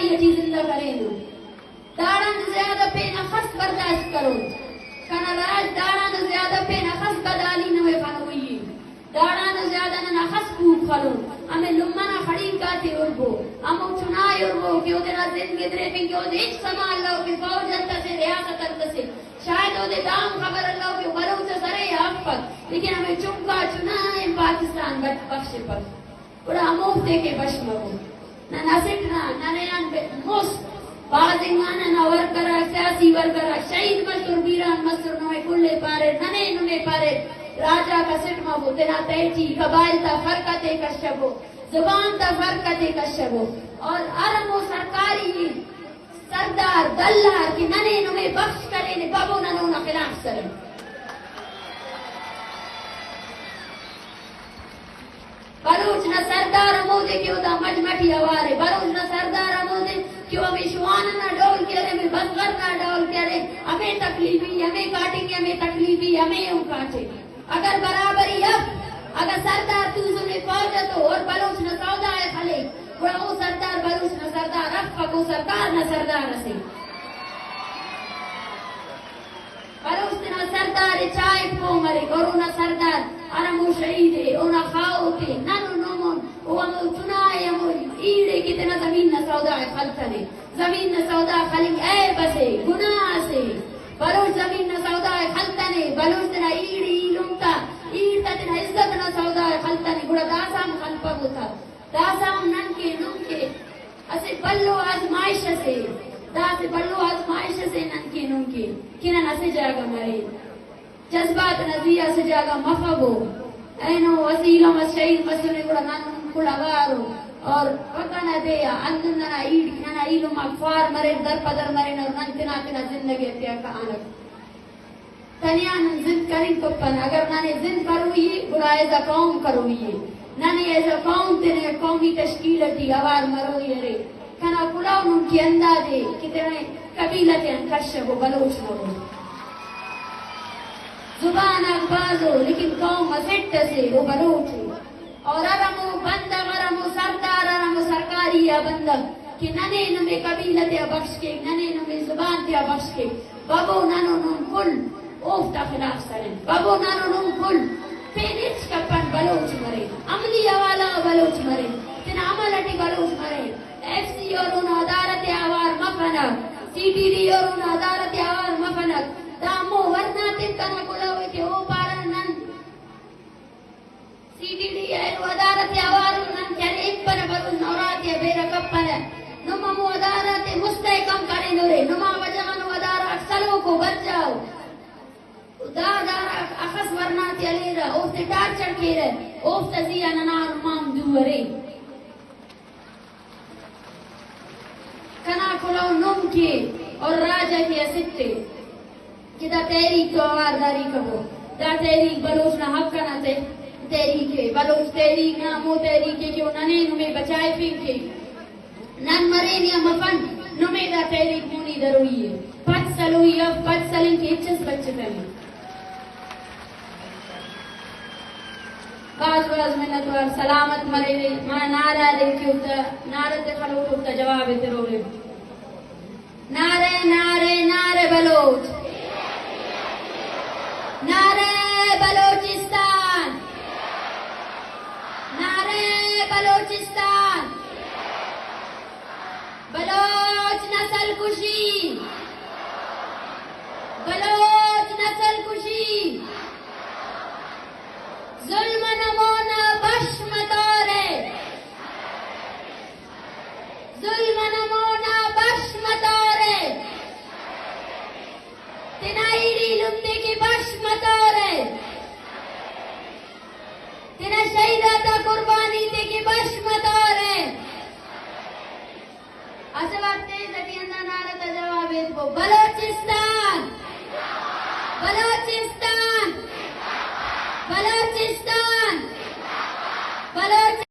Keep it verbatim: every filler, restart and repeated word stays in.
ٹی زندہ کرینو۔ داڑان زیادہ پین اخس برداشت کرو۔ کنا راج داڑان زیادہ پین اخس بدحالی نمے خنوئی ءِ۔ داڑان زیادہ نن اخس کوک خلون۔ ہمے لمہ نا خڑینک آتے ہربو۔ ہمو چنا ءِ ہربو کہ اودے نا زند گدریفنگ کہ اودے ہچ سما الو کہ فوج انت اسے، ریاست انت اسے۔ شاید اودے دا ہم خبر الو کہ بلوچ اس ارے یا افک، لیکن ہمے چنکا چنا ءِ پاکستان بٹ-، بخشپک۔ گڑا ہموفتے کہ بش مبو۔ نن اسٹ نا، ننے آن بے-، مست بھاز انگا ننا ورکر آک، سیاسی ورکر آک شہید مسر، بیران مسر، نمے کل ءِ پاریر، ننے نمے پاریر، راج آک اسٹ مبو، تینا تہٹی قبائل تا فرق آتے کشبو، زبان تا فرق آتے کشبو، اور ہر ہمو سرکاری سردار، دلار کہ ننے نمے بخش کرینے، ببو نن اونا خلاف سرین۔ بلوچ نا سردار ہمودے کہ او دا مجمع ٹی اوار ءِ۔ بلوچ نا سردار ہمودے کہ او ہمے شوان نا ڈول کہ ارے، ہمے بزغر نا ڈول کہ ارے، ہمے تکلیفی، ہمے کاٹنگ، ہمے تکلیفی، ہمے ہم کاٹے۔ اگر برابری اف، اگہ سردار توسنے فوج اتو اور بلوچ نا سودا ءِ خلیک، گڑا او سردار بلوچ نا سردار افک، او سرکار نا سردار اسے۔ بلوچ تینا سردار ءِ چائک پہہ مریک، اور اونا سردار ہر ہمو شہید ءِ، اونا خاہوت ءِ، نن و نمن، او ہمو چنا ءِ، ہمو ایڑ ءِ کہ تینا زمین نا سودا ءِ خلتنے۔ زمین نا سودا خلنگ عیب اسے، گناہ اسے۔ بلوچ زمین نا سودا ءِ خلتنے، بلوچ تینا ایڑ ایلم تا، ایڑ تا تینا عزت نا سودا ءِ خلتنے، گڑا داسہ ہم خلپبو تا۔ داسہ ہم نن کہ نن کہ اسہ بھلو آزمائش اسے، دا اسہ بھلو آزمائش اسے نن کہ نن کہ، کہ نن اسہ جاگہ مرین۔ جذبات نا زی آ اسہ جاگہ مفبو۔ اینو اسہ ایلم اس شہید مسنے گڑا نن کل اوارو۔ اور پکا نا دے آ ہندن ننا ایڑ، ننا ایلم آک خوار مریر، در پدر مرین اور نن تینا تینا زندگی ءِ تیا کہانک۔ تنیا نن زند کننگ کپنہ۔ اگر ننے زند کروئی ءِ، گڑا ایز اے قوم کروئی ءِ۔ ننے ایز اے قوم تینے قومی تشکیل اٹی اوار مروئی ارے۔ کنا کلہو نم کہ ہندادے کہ تینے قبیلہ تیان کشبو، بلوچ مرو۔ زبان آک بھاز ءُ، لیکن قوم اسٹ اسے، او بلوچ ءِ۔ اور ہر ہمو بندغ، ہر ہمو سردار، ہر ہمو سرکاری آ بندغ کہ ننے نمے قبیلہ تیا بخش کیک، ننے نمے زبان تیا بخش کیک، ببو نن و نم کل اوفتا خلاف سرین۔ ببو نن و نم کل پین ہچ کپن، بلوچ مرین، عملی حوالہ غا بلوچ مرین، تینا عمل اٹی بلوچ مرین۔ ایف سی اور اونا ادارہ تیا اوار مفنک، سی ٹی ڈی اور اونا ادارہ تیا اوار مفنک۔ دا ہمو ورنا تن کنا کلہو ءِ کہ او پارہ نن سی ٹی ڈی اینو ادارہ تے اوار ءُ، نن کہ ارے ہنپنہ بلوچ نا اُرا تیا بیرہ کپنہ۔ نم ہمو ادارہ تے مستحکم کرینورے، نما وجہ غان او ادارہ غاک سلوک ءُ برجا ءُ۔ دا ادارہ غاک اخس ورنا تے ہلیرہ، اوفتے ٹارچر کیرہ، اوفتا زی آ ننا نما ہم دو ارے۔ کنا کلہو نم کے اور راج ءِ کہ اسٹ ءِ کہ دا تحریک تو اوار داری کبو۔ دا تحریک بلوچ نا حق انا تے-، تحریک ءِ۔ بلوچ تحریک نا ہمو تحریک ءِ کہ او ننے نمے بچائفنگ کے۔ نن مرین یا مفن، نمے دا تحریک مونی دروئی ءِ۔ پد سلوئی اف، پد سلنگ کہ ہچ اس بچفنگ۔ بھاز بھاز منت وار، سلامت مریرے۔ ما نعرہ دنگ کیوہ تہ، نعرہ تے خلوٹ اوفتا جواب ءِ ترورے۔ نعرہ، نعرہ، نعرہ بلوچ۔ نعرہ بلوچستان۔ نعرہ بلوچستان۔ بلوچ نسل کشی۔ بلوچ نسل کشی۔ ظلم نا مونا بش متورے۔ ظلم نا مونا بش متورے۔ تینا ایڑی ایلم تے کہ بش متورے۔ تینا شہید آتا قربانی تے کہ بش متورے۔ اسہ وار تیز اٹی ہندا نعرہ تا جواب ایتبو، بلوچستان! بلوچستان! بلوچستان! بلوچ